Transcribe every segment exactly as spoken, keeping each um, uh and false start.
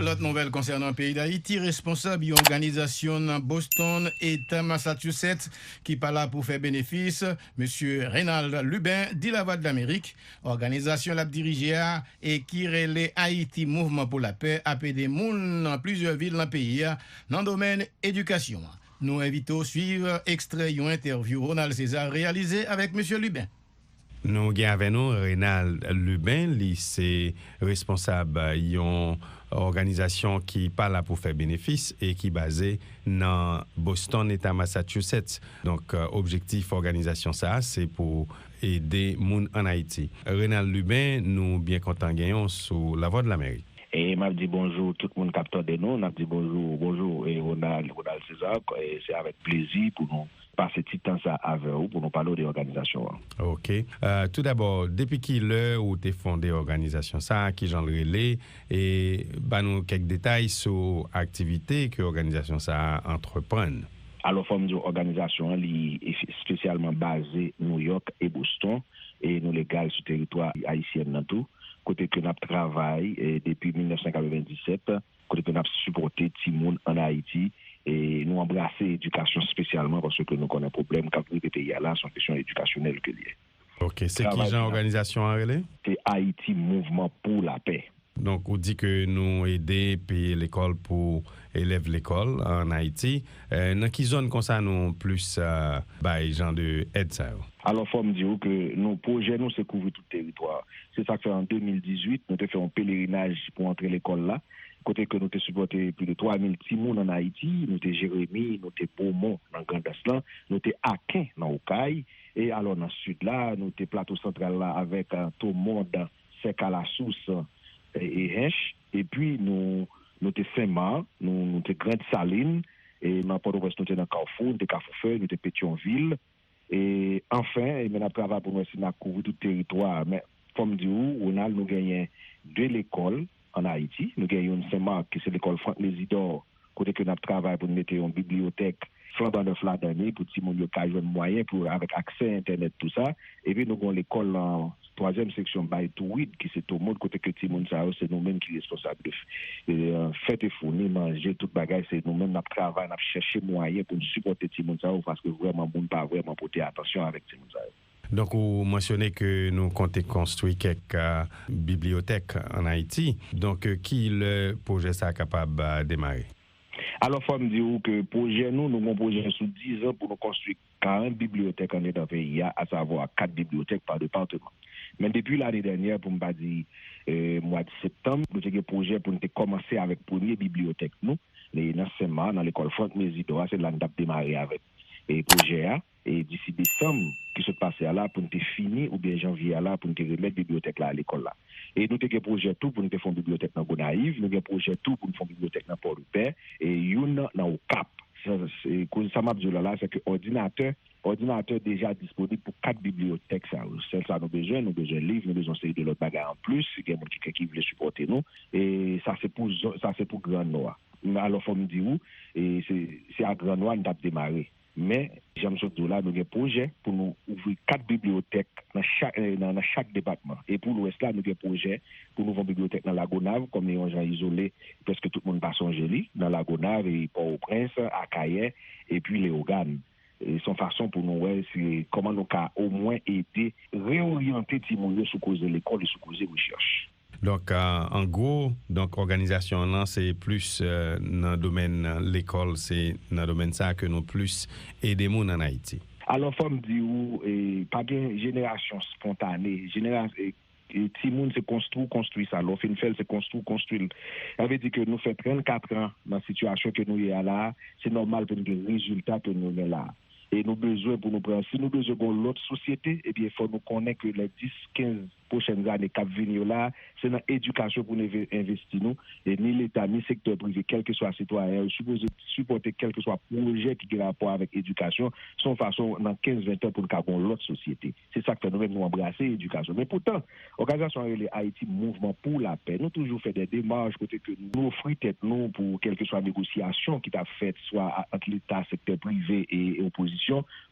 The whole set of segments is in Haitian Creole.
Lòt nouvèl konsènan peyi Dayiti, responsab yon òganizasyon nan Boston, Eta Massachusetts, ki pa la pou fè benefis, mesye Reynald Lubin, di Lavwadlamerik, òganizasyon l ap dirije a e ki rele Ayiti Mouvman pou Lapè ap ede moun nan plizyè vil nan peyi a nan domèn edikasyon an. Nou envite w swiv ekstrè yon entèvyou Ronald César reyalize avèk mesye Lubin. Nou gen avè nou Reynald Lubin, li se responsab yon òganizasyon ki pa la pou fè benefis e ki baze nan Boston, Eta Massachusetts. Donk, objektif òganizasyon sa a, se pou ede moun ann Ayiti. Reynald Lubin, nou byen kontan genyen w sou Lavwadlamerik. E m ap di bonjou tout moun k ap tande nou. N ap di bonjou, bonjou, e Ronald, Ronald César. E se avèk plezi pou nou pase ti tan sa avè w pou nou pale w de òganizasyon an. Ok. Euh, tou dabò, depi ki lè ou te fonde òganizasyon sa a, ki jan l rele, e ba nou kèk detay sou aktivite ke òganizasyon sa a antreprann? Alò, fò m di w, òganizasyon an, li espesyalman baze Nouyòk e Boston, e nou legal sou teritwa ayisyen nan tou, kote ke n ap travay, e, depi mil nèf san katrevenndisèt, kote ke n ap sipòte timoun ann Ayiti, e nou anbrase edikasyon espesyalman paske nou konnen pwoblèm k ap rive peyi a la, se yon kesyon edikasyonèl ke l ye. Ok, se ki jan òganizasyon an rele? Se Ayiti Mouvman pou Lapè. Donk, ou di ke nou ede peye lekòl pou elèv lekòl ann Ayiti. Eh, nan ki zòn konsa nou plis, eh, bay jan de èd sa yo? Alò, fò m di w ke nou, pwojè nou, se kouvri tout teritwa. Se sa k fè an de mil dizuit, nou te fè yon pelerinaj pou antre lekòl la, kote ke nou te sipòte plis de twa mil timoun ann Ayiti, nou te Jeremi, nou te Bomon nan Grandans lan, nou te Aken nan Okay, e alò nan Sid la, nou te Plato Santral la avèk, eh, Tomond, Sèkalasous, e, e Hench. Epi nou, nou te Senmak, nou, nou te Grande Saline, e nan Pòtoprens nou te nan Kafou, nou te Kafou Fèy, nou te Petyonvil. E anfen, e men n ap travay pou n wè si n a kouvri tout teritwa a. Men fò m di w, Ronald, nou genyen de lekòl ann Ayiti. Nou gen youn Senmak, ki se lekòl Frank Mésidor, kote ke n ap travay pou n mete yon bibliyotèk flanban nèf ladan li pou timoun yo ka jwenn mwayen pou, avèk aksè entènèt, tou sa. Epi nou gen yon lekòl nan twazyèm seksyon Bay Touwid, ki se Tomond, kote ke timoun sa yo, se nou menm ki responsab de f-, e, fèt e founi, manje, tout bagay, se nou menm n ap travay, n ap chèche mwayen pou n sipòte timoun sa yo, paske vrèman moun pa vrèman pote atansyon avèk timoun sa yo. Donk, ou mansyone ke nou konte konstwi kèk, a, bibliyotèk ann Ayiti. Donk, e, ki lè pwojè sa a kapab, a, demare? Alò, fò m di w ke pwojè nou, nou gen yon pwojè sou dizan pou nou konstwi karant bibliyotèk andedan peyi a, asavwa kat bibliyotèk pa depatman. Men depi lane dènyè, pou m pa di, e, mwa de septanm, nou te gen pwojè pou n te kòmanse avèk premye bibliyotèk nou, e, nan Senmak, nan lekòl Frank Mésidor a, se la n t ap demare avèk, e, pwojè a. E disi desanm ki sot pase a la, pou n te fini, oubyen janvye a la, pou n te remèt bibliyotèk la a lekòl la. E nou te gen pwojè tou pou n te fè yon bibliyotèk nan Gonayiv, nou gen pwojè tou pou n fè yon bibliyotèk nan Pòdepè, e youn nan Okap. Sa, se, koz sa m ap di w la la, se ke òdinatè, òdinatè deja disponib pou kat bibliyotèk sa yo. Sèl sa nou bezwen, nou bezwen liv, nou bezwen yon seri de lòt bagay anplis, si gen moun ki, ki vle sipòte nou. E sa se pou zòn, sa se pou Gran Nò a. Men alò, fò m di w, e se, se a Gran Nò a n t ap demare. Men, jan m sot di w la, nou gen pwojè pou nou ouvri kat bibliyotèk nan chak, eh, nan, nan chak depatman. E pou Lwès la, nou gen pwojè pou nou fè yon bibliyotèk nan Lagonav, kòm li yon jan izole, prèske tout moun pa sonje li, nan Lagonav, e Pòtoprens, Akayè, epi Leyogàn. E se yon fason pou nou wè si, kòman nou ka omwen ede reoryante timoun yo sou koze lekòl e sou koze rechèch. Donk, a, an gwo, donk, òganizasyon an lan, se plis, e, nan domèn lekòl, se nan domèn sa a ke nou plis ede moun ann Ayiti. Alò, fò m di w, e, pa gen jenerasyon espontane. Jenera-, e, e, timoun se konstwi w konstwi sa. Lè w fin fè l, se konstwi w konstwi l. Sa vle di ke nou fè trannkat an nan sitiyasyon ke nou ye a la a, se nòmal pou n gen rezilta ke nou gen la a. E nou bezwen pou nou pran, si nou bezwen gen yon lòt sosyete, ebyen, fò nou konnen ke lè dis, kenz pwochèn ane k ap vini yo la, se nan edikasyon pou nou enve-, envesti nou. E ni Leta, ni sektè prive, kèlkeswa sitwayen, yo sipoze sipòte kèlkeswa pwojè ki gen rapò avèk edikasyon. Se yon fason, nan kenz, ven tan, pou n ka gen yon lòt sosyete. Se sa k fè nou menm nou anbrase edikasyon. Men poutan, òganizasyon an rele Ayiti Mouvman pou Lapè. Nou toujou fè de demach kote ke nou ofri tèt nou pou kèlkeswa negosyasyon ki t ap fèt, swa a-, ant Leta, sektè prive e, e opozisyon.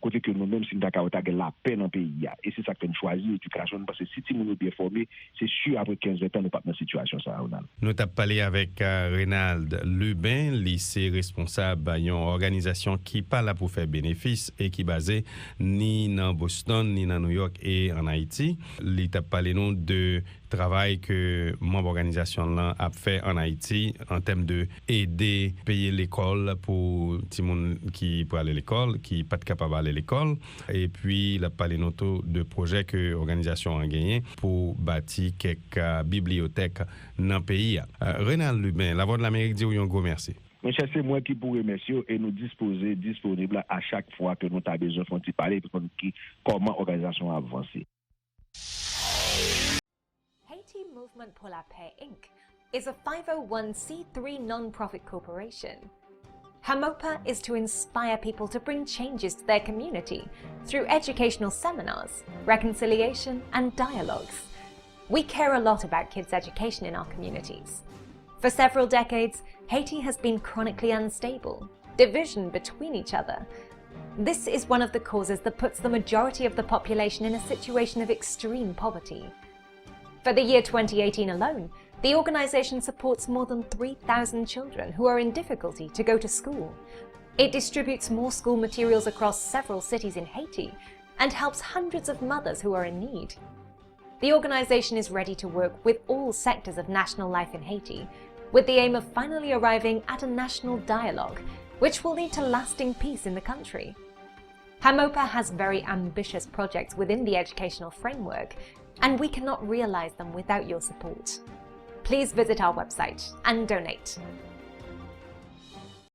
Kote ke nou menm, si n ta ka wè, ta gen lapè nan peyi a. E se sa k fè n chwazi edikasyon. Nou panse si timoun yo byen fòme, se si apre kenz, ven tan, nou p ap nan sitiyasyon sa a, Ronald. Nou t ap pale avèk euh, Renald Lubin, li se responsab yon òganizasyon ki pa la pou fè benefis e ki baze ni nan Boston, ni nan New York e ann Ayiti. Li t ap pale nou de travay ke manm òganizasyon lan ap fè ann Ayiti an tèm de ede peye lekòl pou timoun ki prale lekòl, ki pa t kapab ale lekòl. Epi, l ap pale nou tou de pwojè ke òganizasyon an genyen pou bati kèk ah, bibliyotèk nan peyi a. Ah, Renald Lubin, Lavwadlamerik di w yon gwo mèsi. Monchè, se mwen ki pou remèsye w e nou dispoze disponib a chak fwa ke nou ta bezwen fè yon ti pale pou konn ki kòman òganizasyon an ap vanse. Haiti Movement pour la Paix, inc is a five oh one c three non-profit corporation. HAMOPA is to inspire people to bring changes to their community through educational seminars, reconciliation, and dialogues. We care a lot about kids' education in our communities. For several decades, Haiti has been chronically unstable, division between each other. This is one of the causes that puts the majority of the population in a situation of extreme poverty. For the year twenty eighteen alone, the organization supports more than three thousand children who are in difficulty to go to school. It distributes more school materials across several cities in Haiti and helps hundreds of mothers who are in need. The organization is ready to work with all sectors of national life in Haiti, with the aim of finally arriving at a national dialogue, which will lead to lasting peace in the country. HAMOPA has very ambitious projects within the educational framework, and we cannot realize them without your support. Please visit our website and donate.